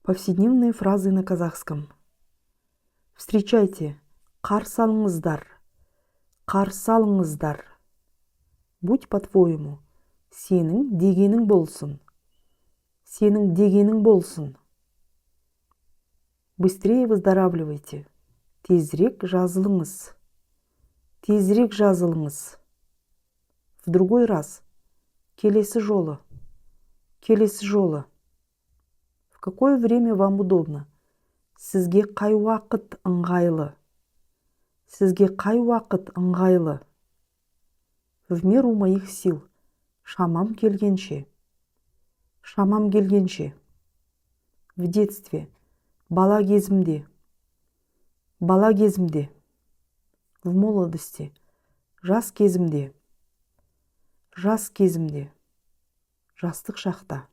Повседневные фразы на казахском. Встречайте. Қарсы алыңыздар. Қарсы алыңыздар. Будь по-твоему. Сенің дегенің болсын. Сенің дегенің болсын. Быстрее выздоравливайте. Тезірек жазылыңыз. Тезірек жазылыңыз. В другой раз. Келесі жолы. Келесі жолы. В какое время вам удобно? Сізге қай уақыт ыңғайлы? Сізге қай уақыт ыңғайлы? В меру моих сил. Шамам келгенше. Шамам келгенше. В детстве. Бала кезімде. Бала кезімде. В молодости. Жас кезімде. Жас кезімде. Жастық шақта.